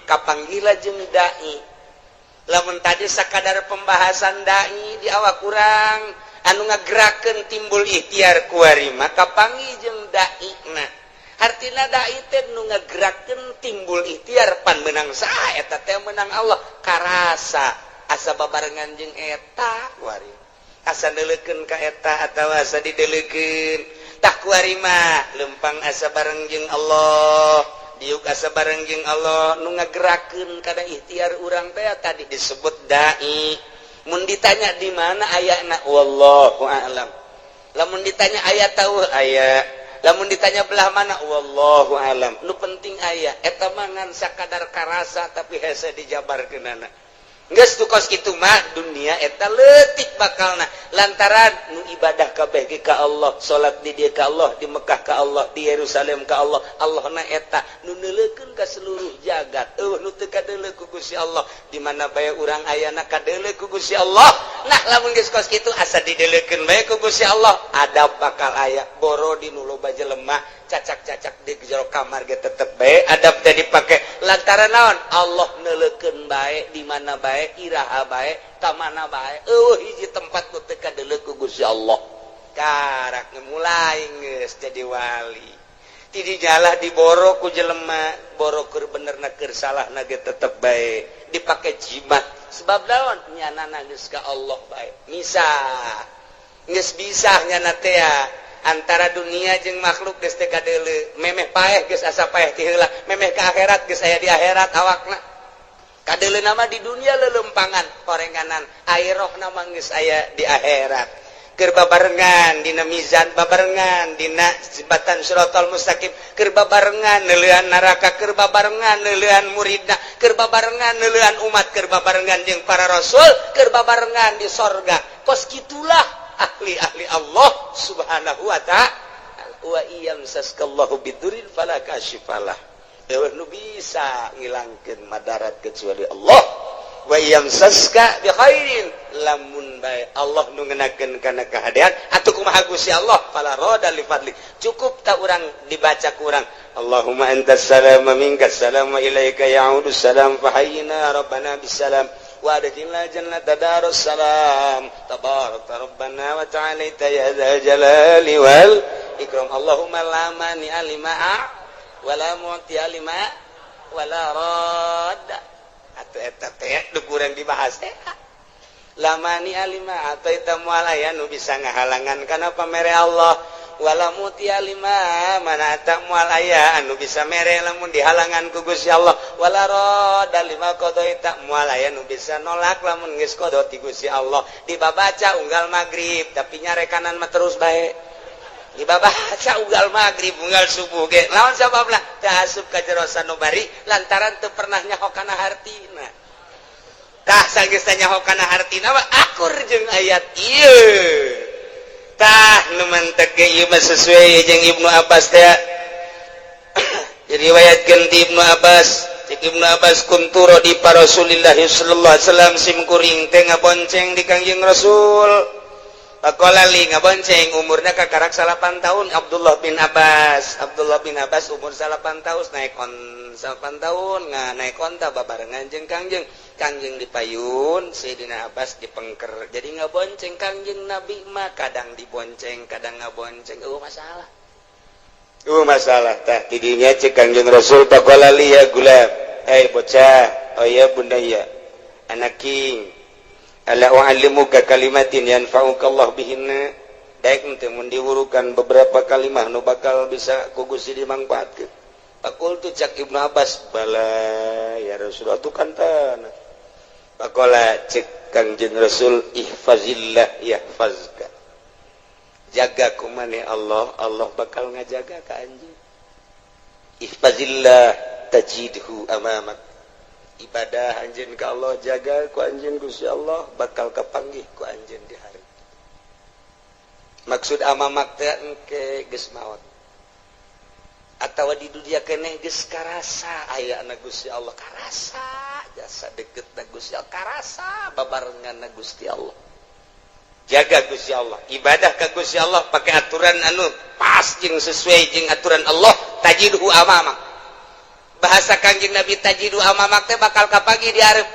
kapanggila jeung dai. Lamun tadi sakadar pembahasan dai di awak kurang anu ngagerakeun timbul ikhtiar, kuari maka panggih jeung dai na. Hartina dai teh nu ngagerakeun timbul ikhtiar. Pan menang saha eta teh? Menang Allah. Karasa asa babarengan jeung eta kuari, asa neuleukeun ka eta atawa asa dideulekeun. Tah, kuari mah lempang asa bareng jeung Allah, diuk asa bareng jeung Allah. Nu ngagerakeun kana ikhtiar urang teh tadi disebut dai. Mun ditanya di mana ayana, wallahu a'lam. Lamun ditanya aya tahu aya, lamun ditanya belah mana, wallahu alam. Nu penting aya. Eta mah ngan sakadar karasa, tapi hese dijabarkeunana. Geus tu kos kitu mah dunia eta leutik bakalna, lantaran nu ibadah kabeh ge ka Allah, salat di dieu ka Allah, di Mekah ka Allah, di Yerusalem ka Allah. Allah na eta nu neuleukeun ka seluruh jagat. Euweuh nu teu kadeuleu ku Gusti Allah. Di mana bae urang ayana kadeuleu ku Gusti Allah. Nah, lamun geus kos kitu, asa dideuleukeun bae ku Gusti Allah, adab bakal aya. Boro di nu loba jelema, cacak-cacak di jero kamar ge tetep bae adab teh dipake, lantaran naon? Allah neuleukeun bae di mana bae, iraha bae, ka mana bae. Euweuh hiji tempat nu teu kadeuleu ku Gusti Allah. Karak mulai geus jadi wali, ti dijalah diboro ku jelema, boro keur bener na keur salah na ge tetep bae dipake jimat. Sebab naon? Nyana geus ka Allah bae, misah geus bisa nyana teh antara dunia jeung makhluk geus teu kadeuleu. Memeh paeh geus asa paeh ti heula, memeh ka akhirat geus aya di akhirat. Awakna kadeuleu nama di dunia lelempangan horenganan, akhirah nama geus aya di akhirat. Keur babarengan dina mizan, babarengan dina jembatan Shiratal Mustaqim, keur babarengan neuleuan neraka, keur babarengan neuleuan muridna, keur babarengan neuleuan umat, keur babarengan jeung para rasul, keur babarengan di sorga. Kos kitulah ahli-ahli Allah Subhanahu wa Ta'ala. Wa iyamsaskallahu bidurin fala kashifalah, euweuh nu bisa ngilangkeun madarat kecuali Allah. Wa yamsaska bi khairin, lamun bae Allah nu ngenakeun kana kahadean atuh kumaha Gusti Allah, fala rada li fadli. Cukup tak urang dibaca ku urang, Allahumma antas salam, minkas salam, wa ilaika ya'udu salam, fahayyina rabbana bisalam wa adkhilna jannata darus salam, tabarakta rabbana wa ta'alaita ya dzal jalali wal ikram. Allahumma la mani'a lima wala mu'tiya lima wala radda. Atau eta teh nu kurang dibahas teh, la mani'a lima a'thaita, moal aya nu bisa ngahalangan kana pamere Allah, wala mu'tiya lima mana'ta, moal aya anu bisa mere lamun dihalangan ku Gusti Allah, wala radda lima qadaita, moal aya nu bisa nolak lamun geus qada ti Gusti Allah. Dibabaca unggal magrib, tapi nyarekanan mah terus bae dibabaca unggal magrib, unggal subuh ge. Lawan sababna? Teu asup ka jero sanubari, lantaran teu pernah nyaho kana hartina. Tah, sanggeus nyaho kana hartina mah akur jeung ayat ieu. Tah, nu mantek ge ieu mah sesuai jeung Ibnu Abbas teh. Diriwayatkeun ti Ibnu Abbas, cek Ibnu Abbas, kuntu radifa Rasulillah sallallahu alaihi wasallam, sim kuring teh ngabonceng di Kangjeng Rasul. Faqala li, ngabonceng umurnya kakarak 9 tahun Abdullah bin Abbas. Abdullah bin Abbas umur 9 tahun, naik on 9 tahun nggak naik onta babarengan jeung Kangjeng. Kangjeng dipayun, Sayyidina Abbas dipengker, jadi ngabonceng Kangjeng Nabi mah. Kadang dibonceng, kadang ngabonceng, oh masalah, oh masalah. Tah, tidinya cek Kangjeng Rasul, faqala li, ya gulam, hei bocah, oh ya bunayya, anak king, ala u'allimuka kalimatin yanfa'uka Allah bihinna, daek teu mun diwurukan beberapa kalimah nu bakal bisa ku Gusti dimangfaatkeun? Faqultu, cak Ibnu Abbas, bala ya Rasulullah, tu kan tanah. Faqala, cek Kangjeng Rasul, ihfazillah yahfazka, jaga ku maneh Allah, Allah bakal ngajaga ka anjeun. Ihfazillah tajidhu amamak, ibadah anjeun ka Allah, jaga ku anjeun Gusti Allah, bakal kapanggih ku anjeun di hari. Maksud amamak teh engke geus maot atawa di dunia keneh geus karasa aya na Gusti Allah, karasa jasa deket na Gusti Allah, karasa babarengan na Gusti Allah. Jaga Gusti Allah, ibadah ke Gusti Allah pakai aturan anu pas jeung sesuai jeung aturan Allah, tajidhu amamak. Bahasa Kangjeng Nabi, tajidhu amamak teh bakal kapanggih di hareup,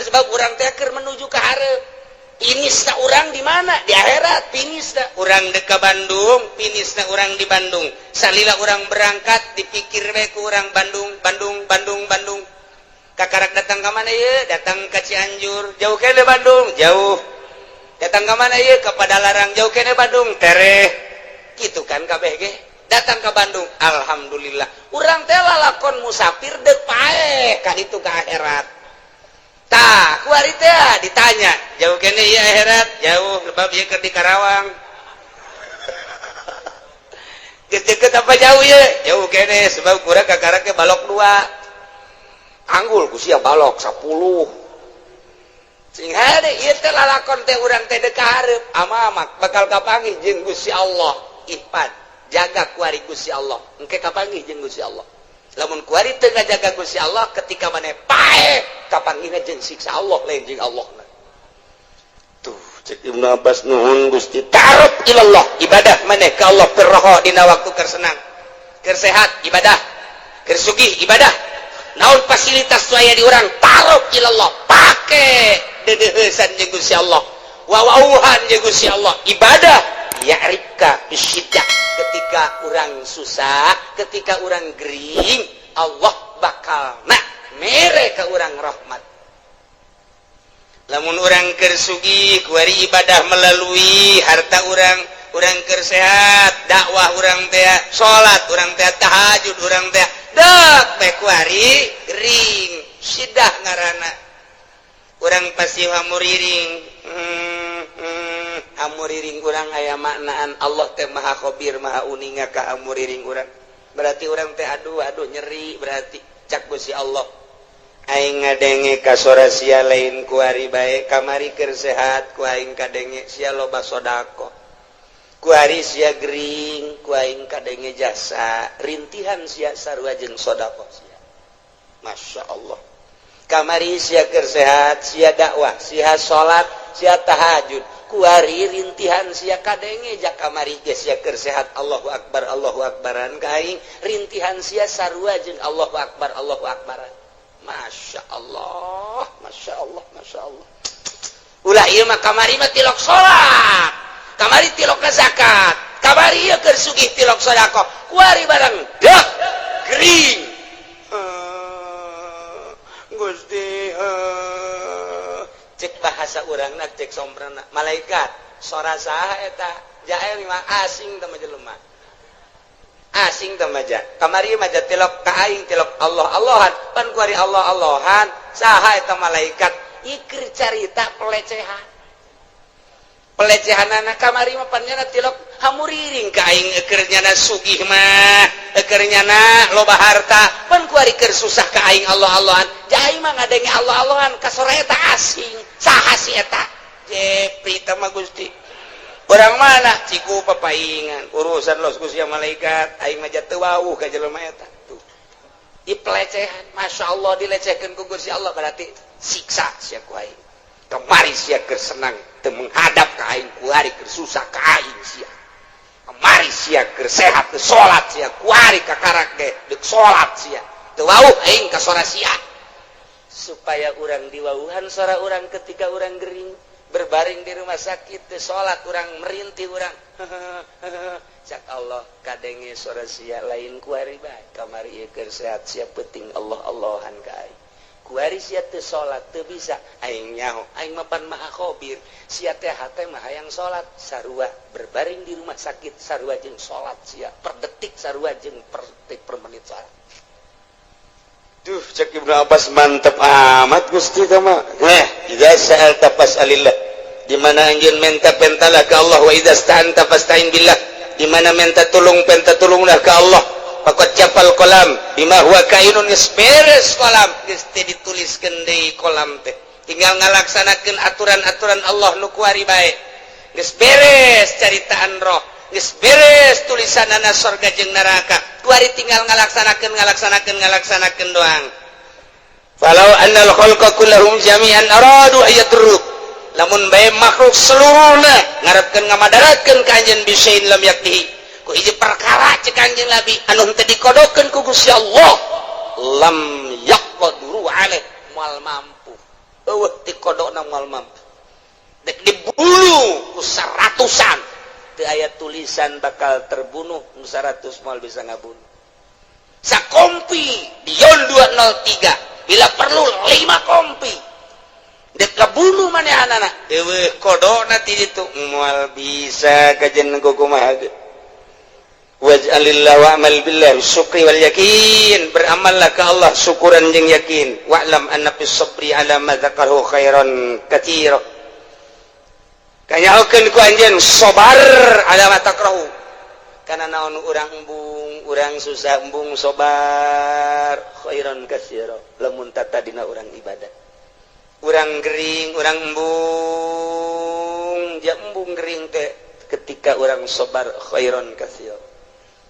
sebab urang teh keur menuju ke hareup. Finishna urang di mana? Di akhirat finishna. Urang dek ka Bandung, finishna urang di Bandung. Salila urang berangkat dipikir we ku urang Bandung, Bandung, Bandung, Bandung. Kakarak datang ke mana ye? Datang ke Cianjur, jauh kene Bandung? Jauh. Datang ke mana ye? Ke Padalarang, jauh kene Bandung? Tereh. Gitu kan kabeh ge datang ke Bandung. Alhamdulillah, urang teh lalakon musafir dek paeh ka itu, ke akhirat. Tah, kuari teh ditanya, jauh kene ieu akhirat? Jauh, sebab ieu keur di Karawang. Geus deket apa jauh ye? Jauh kene, sebab kurang kakara ke balok dua. Anggul ku sia balok 10. Sing hade ieu teh lalakon teh urang teh deuk hareup amamak bakal kapanggih jeung Gusti Allah. Ihfad, jaga kuari Gusti Allah, engke kapanggih jeung Gusti Allah. Lamun kuari teu ngajaga Gusti Allah, ketika maneh paeh kapanggihna jeung siksa Allah, lain jeung Allah. Tuh, cek Ibnu Abbas, nuhun Gusti. Ta'aruf ilallah, ibadah maneh ka Allah firroho, dina waktu keur senang, keur sehat ibadah, keur sugih ibadah, naon fasilitas nu aya di urang. Ta'aruf ilallah, pake dedeuheusan jeung Gusti Allah, wawauhan jeung Gusti Allah, ibadah. Ya'rifka bisyiddah, ketika urang susah, ketika urang gering, Allah bakal nak mere ke urang rahmat. Lamun urang keur sugih, kuari ibadah melalui harta urang. Urang keur sehat, dakwah urang teh, salat urang teh, tahajud urang teh. Dek bae kuari gering, sidah ngaranna, urang pasti hamuriring. Hamuriring urang aya maknaan. Allah teh maha khabir, maha uninga ka hamuriring urang. Berarti urang teh aduh aduh nyeri. Berarti cak Gusti Allah, aing ngadenge ka sora sia lain kuari bae. Kamari keur sehat ku aing kadenge sia loba sodako, kuari sia gering ku aing kadenge jasa rintihan sia sarua jeung sodako sia. Masya Allah. Kamari sia keur sehat, sia dakwah, sia salat, sia tahajud, kuari rintihan sia kadenge. Jak kamari ge sia keur sehat Allahu akbar Allahu akbaran ka aing, rintihan sia sarua jeung Allahu akbar Allahu akbaran. Masya Allah, Masya Allah, Masya Allah. Ulah ieu mah, kamari mah tilok salat, kamari tilok zakat, kamari ieu keur sugih tilok sedekah, kuari barang dah gering. Gusti, cek bahasa urangna, cek somprana malaikat, sora saha eta? Jae mah asing teh mah, jelema asing teh mah. Kamari mah tilok ka aing, tilok Allah Allahan, pan kuari Allah Allahan, saha eta malaikat? Ikir carita pelecehan, pelecehan anak. Kamari mah pan nyana tilok hamuriring ka aing, eker nyana sugih mah, eker nyana loba harta, pan kuari keur susah ka aing Allah Allahan. Jai mah ngadenge Allah Allahan ka sora eta asing, saha si eta? Jepri teh mah Gusti. Orang mana? Ciku papaingan urusan los Gusti malaikat, aing mah teu wawuh ka jelema eta. Tuh, di pelecehan, Masya Allah, dilecehkan ku Gusti Allah. Berarti siksa sia ku aing. Kemari sia keur senang teu menghadap ka aing, kuari keur susah ka aing sia. Kemari sia keur sehat teu salat sia, kuari kakarak ge deuk salat sia, teu wawuh aing ka sora sia. Supaya urang diwawuhan sora urang ketika urang gering, berbaring di rumah sakit, teu salat urang, merintih urang, cak Allah, kadenge sora sia lain kuari bae. Kamari ieu keur sehat sia penting Allah Allahan ka aing, kuari sia teu salat, teu bisa, aing nyaho, aing mah pan maha khabir. Sia teh hate mah hayang salat, sarua berbaring di rumah sakit sarua jeung salat sia, per detik sarua jeung per detik, per menit salat. Duh, cek Ibnu Abbas, mantep amat Gusti mah. Eh, idza sa'alta fas'alillah. Di mana anjeun minta, pentalah ke Allah. Wa idza sta'anta fasta'in billah. Di mana minta tulung, penta tulunglah ke Allah. Faqad jaffal qalam bima huwa kainun, geus beres kolam, geus teu dituliskeun deui kolam teh. Tinggal ngalaksanakeun aturan-aturan Allah nu kuari bae. Geus beres caritaan roh, geus beres tulisanana sorga jeung neraka. Kuari tinggal ngalaksanakeun, ngalaksanakeun, ngalaksanakeun doang. Falau annal khalqa kullahum jami'an aradu ayadruk, lamun bae makhluk seluruhna ngarepkeun ngamadaratkeun ka anjeun, bisain lam yakdihi, ku hiji perkara cek Kanjeng Nabi anu henteu dikodokeun ku Gusti Allah, lam yaqduru alaih, moal mampu. Eueuh dikodokna moal mampu. Dek dibunuh ku seratusan, teu aya tulisan bakal terbunuh, nu 100 moal bisa ngabunuh. Sakompi Dion 203, bila perlu 5 kompi dek kabunuh manehanana, eueuh kodokna ti ditu, moal bisa kajen kumaha ge. Waj'alillah wa'mal billah syukri wal yakin, beramallah ke Allah syukuran jeung yakin. Wa'lam anna fis sabri ala ma dzakarahu khairan katsira, kanyahokeun ku anjeun sabar ala ma takrahu, kana naon urang embung, urang susah embung, sabar, khairan katsira lamun tatadina urang ibadah. Urang gering, urang embung, ja embung gering teh ketika urang sabar khairon katsir.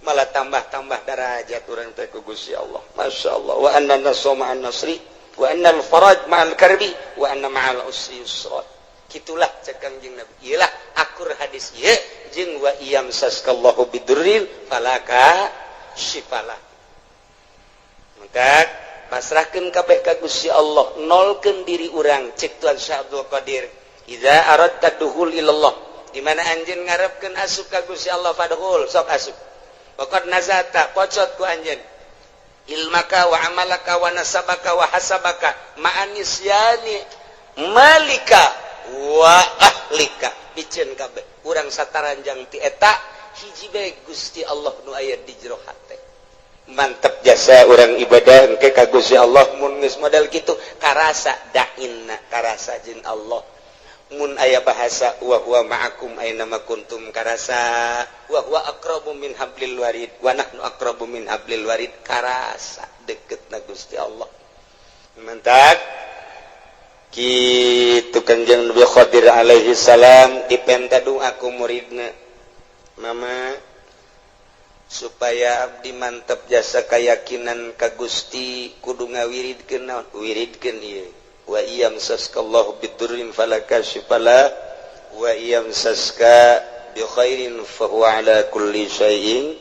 Malah tambah-tambah darajat urang teh ku Gusti Allah. Masya Allah. Wa anna nasra ma'an nasri wa anna al-faraj ma'al karbi wa anna ma'al usri yusra. Kitulah cek Kangjeng Nabi. Iyalah akur hadis ieu jeung wa iyamsaskallahu bidurrin falaka syifalah. Maka pasrahkeun kabeh ka Gusti Allah, nolkeun diri urang cek Tuan Syekh Abdul Qadir. Idza aradta dukhul ilallah, di mana anjeun ngarepkeun asup ka Gusti Allah fadkhul, sok asup. Waqad nazata, pocot ku anjeun. Ilmaka wa amalaka wa nasabaka wa hasabaka ma'anisyani malika wa ahlika, piceun kabeh urang sataranjang ti eta hiji bae Gusti Allah nu aya di jero hate. Mantep jasa urang ibadah engke ka Gusti Allah mun geus model kitu karasa dainna, karasa jeung Allah. Mun aya bahasa wa huwa ma'akum aina ma kuntum karasa, wa huwa aqrabu min hablil warid wa nahnu aqrabu min hablil warid, karasa deketna Gusti Allah. Mentak kitu Kangjeng Nabi Khadir alaihi salam dipenta doa ku muridna, mama supaya abdi mantep jasa keyakinan ka Gusti kudu ngawiridkeun naon, wiridkeun ieu wa iyamsaskallahu bidurrin falakashifalah wa iyamsaska bi khairin fa huwa ala kulli syai'in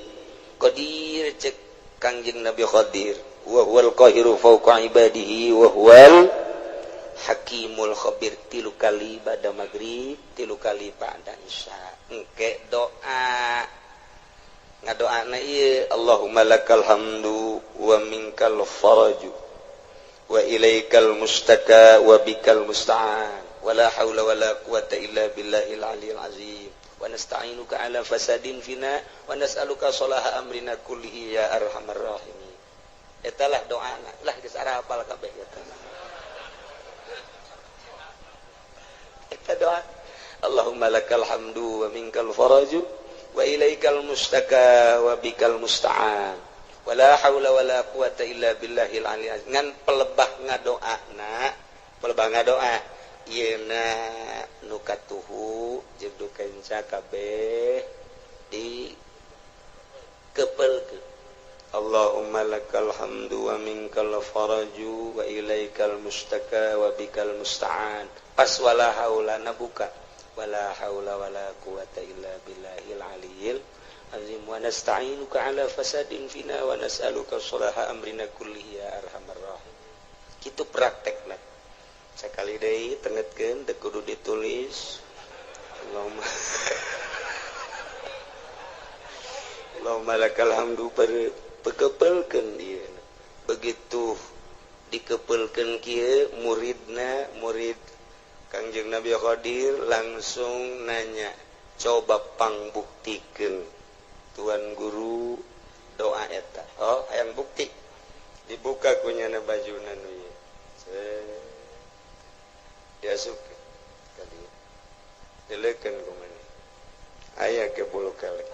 qadir. Cek Kangjeng Nabi Khadir wa huwal qahiru fawqa ibadihi wa huwal hakimul khabir. 3 kali ba'da maghrib, 3 kali ba'da isya. Engke doa ngadoana ieu Allahumma lakal hamdu wa minkal faraju wa ilaikal mustaka wa bikal musta'an wa la haula wa la quwata illa billahil aliyil azim wa nasta'inuka ala fasadin fina wa nas'aluka salaha amrina kullihi ya arhamar rahimin. Eta lah doana lah geus arapal kabeh eta. Eta doa Allahumma lakal hamdu wa minkal faraju wa ilaikal mustaka wa bikal musta'an wala haula wala quwata illa billahil aliyil azim. Ngan pelebah ngadoana, pelebah ngadoa yeuna nu katuhu jeung nu kenca kabeh di kepelkeun. Allahumma lakal hamdu wa minkal faraju wa ilaikal mustaka wa bikal musta'an. Pas wala haula nabuka wala haula wala quwata illa billahil aliyil azim wa nasta'inuka ala fasadin fina wa nas'aluka salaha amrina kullihi ya arhamar rahimin. Kitu praktekna. Sakali deui tengetkeun teu kudu ditulis. Allahumma Allahumma lakal hamdu pekepelkeun ieu. Begitu dikepelkeun kieu muridna, murid Kangjeng Nabi Khadir langsung nanya, coba pangbuktikeun Tuan Guru doa eta. Oh, hayang bukti. Dibuka kunyana bajuna nu ieu. Diasupkeun ka dieu. Dileukeun ku maneh. Aya ke bulu kelek.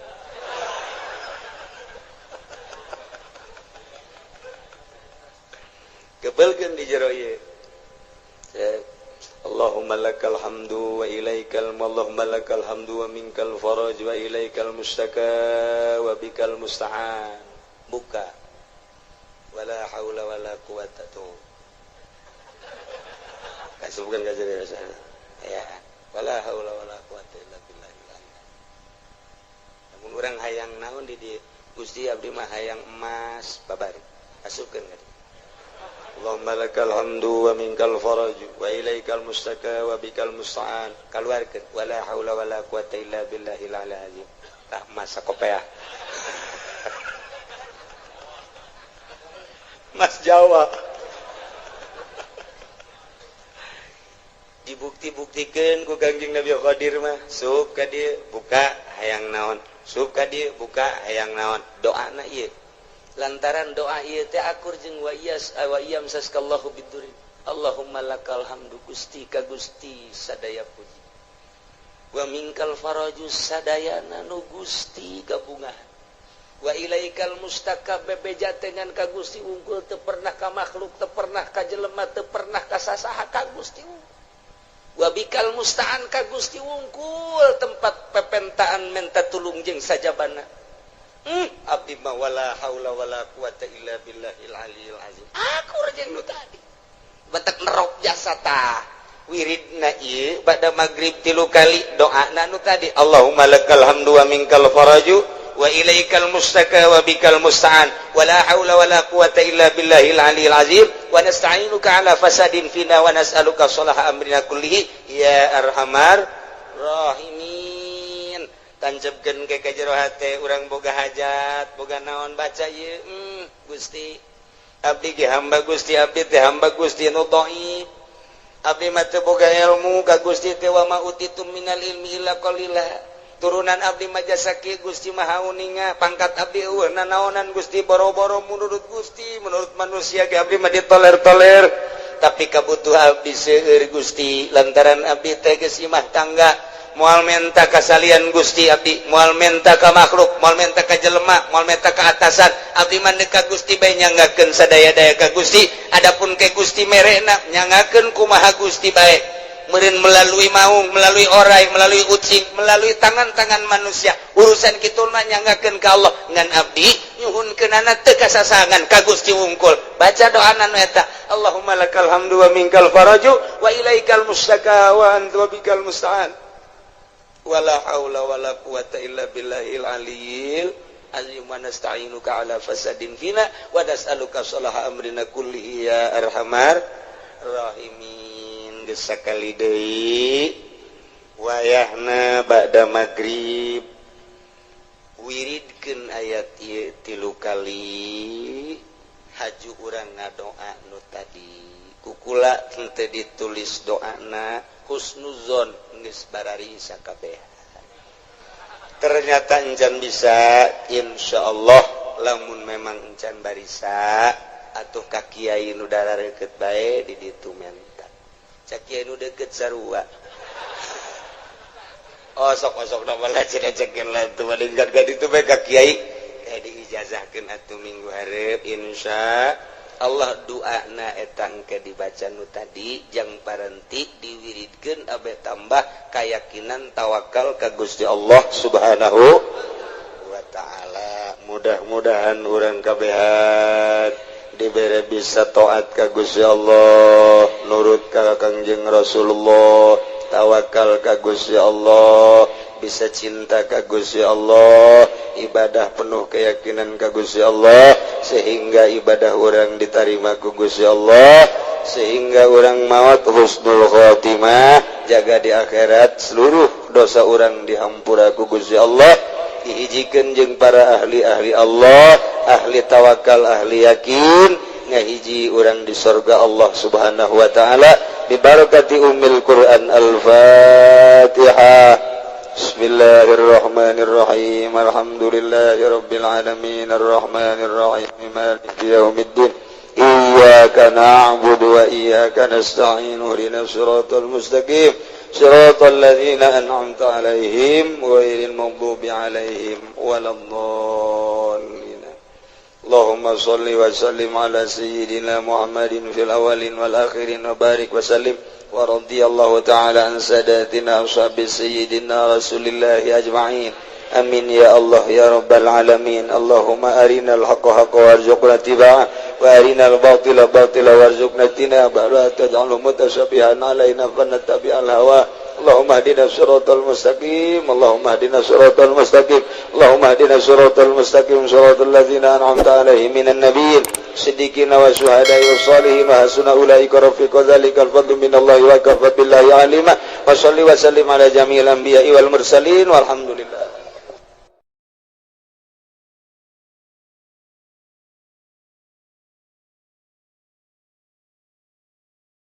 Kepelkeun di jero ieu. Allahumma lakal hamdu wa ilaikal Allahumma lakal hamdu wa minkal faraj wa ilaikal mustaka wa bikal musta'an. Buka. Wala haula wala quwata tuh. Kasubkeun ka jero ya. Wala haula wala quwata illa billah. Lamun urang hayang naon di dieu? Gusti abdi mah hayang emas babari. Asupkeun ka dieu. Allahumma lakal hamdu wa minkal faraj wa ilaikal mustaka wa bikal musta'an. Kaluarkeun wala haula wala quwata illa billahil aliyil azim. Tah masa kopeah. Mas Jawa. Dibukti-buktikeun ku Kangjeng Nabi Khadir mah, sup ka dieu buka hayang naon, sup ka dieu buka hayang naon. Doana ieu. Lantaran doa ieu teh akur jeung wa iyas wa iyamsaskallahu bidurri. Allahumma lakal hamdu Gusti ka Gusti sadaya puji. Wa minkal faraju sadayana nu Gusti gabungan. Wa ilaikal mustaka, bebeja teh ngan ka Gusti wungkul, teu pernah ka makhluk, teu pernah ka jelema, teu pernah ka sasaha, ka Gusti wungkul. Wa bikal musta'an, ka Gusti wungkul tempat pepentaan menta tulung jeung sajabana. Abdi mah wala haula wala quwata illa billahil aliyil azim. Aku jeung nu tadi batak nerok jasa tah wiridna ieu ba'da maghrib tilu kali, doana nu tadi, Allahumma lakal hamdu wa minkal faraju wa ilaikal mustaka wa bikal musta'an wala haula wala quwata illa billahil aliyil azim wa nasta'inuka ala fasadin fina wa nas'aluka salaha amrina kullihi ya arhamar rahimin. Tancapkeun ke ka jero hate urang, boga hajat, boga naon, baca ieu. Gusti, abdi ge hamba Gusti, abdi teh hamba Gusti nu dhaif, abdi mah teu boga ilmu ka Gusti teh, wa ma utitum minal ilmi illa qalila. Turunan abdi mah jasa kieu, Gusti Maha Uninga, pangkat abdi eueuh nanaonan Gusti, boro-boro menurut Gusti, menurut manusia ge abdi mah ditoler-toler, tapi kabutuh abdi seueur Gusti, lantaran abdi teh geus imah tangga, moal menta kasalian Gusti, abdi moal menta ka makhluk, moal menta ka jelema, moal menta ka atasan, abdi mah ka Gusti bae, nyanggakeun sadaya-daya ka Gusti. Adapun ke Gusti merena, nyanggakeun kumaha Gusti bae meureun, melalui maung, melalui orai, melalui ucing, melalui tangan-tangan manusia, urusan kitu mah nyanggakeun ka Allah. Ngan abdi nyuhunkeunana teu kasasangan, ka Gusti wungkul. Baca doana nu eta, Allahumma lakal hamdu wa minkal faraju wa ilaikal mustaka wa anta wa bikal musta'an wala haula wala quwata illa billahil aliyil azim wa nasta'inuka ala fasadin fina wa nas'aluka salaha amrina kullihi ya arhamar rahimin. Geus sakali deui, wayahna ba'da maghrib, wiridkeun ayat ieu tilu kali, haju urang ngadoa nu tadi. Kukula henteu ditulis doana, husnuzon geus barari sakabeh. Ternyata encan bisa, insyaallah lamun memang encan barisa atuh ka kiai nu deket bae di ditu, menta cak kiai nu deket sarua. Oh, sok sok nama lah cenah cekeun lah tuh malingkat ka ditu bae ka kiai, kayak diijazahkeun atuh minggu hareup, insya Allah. Doana eta engke dibaca nu tadi, jang parenti diwiridkeun abe tambah keyakinan tawakal ka Gusti Allah Subhanahu wa taala. Mudah-mudahan urang kabehan dibere bisa taat ka Gusti Allah, nurut ka Kangjeng Rasulullah, tawakal ka Gusti Allah, bisa cinta ka Gusti Allah, ibadah penuh keyakinan ka Gusti Allah, sehingga ibadah orang diterima ku Gusti Allah, sehingga orang maut husnul khotimah, jaga di akhirat seluruh dosa orang dihampura ku Gusti Allah, dihijikeun jeung para ahli-ahli Allah, ahli tawakal, ahli yakin, ngahiji orang di sorga Allah Subhanahu wa taala, bibarakati ummil Quran. Al-Fatihah. Bismillahirrahmanirrahim. Alhamdulillahirabbil alamin, arrahmanir rahim, maliki yaumiddin. Iyyaka na'budu wa iyyaka nasta'in. Ihdinas siratal mustaqim. Siratal ladzina an'amta 'alaihim ghairil maghdubi 'alaihim waladdallin. Allahumma salli wa sallim ala sayyidina Muhammadin fil awwalin wal akhirin wa barik wa sallim wa radiyallahu ta'ala an sadatina ashabi sayyidina Rasulillahi ajma'in. Amin ya Allah ya rabbal alamin. Allahumma arinal haqqa haqqa warzuqna ittiba'ah wa arinal batila batila warzuqna ijtinabah, la taj'alhu mutasyabihan alaina fanattabi'al hawa. Allahumma hdina siratal mustaqim. Allahumma hdina siratal mustaqim. Allahumma hdina siratal mustaqim, siratal ladzina an'amta alaihim minan nabiyyin, siddiqin wa syuhada'i wa salihin wa hasuna ulaika rafiqa. Dzalikal fadlu minallahi wa kafa billahi alima. Wa salli wa sallim ala jami'il anbiya'i wal mursalin, walhamdulillah.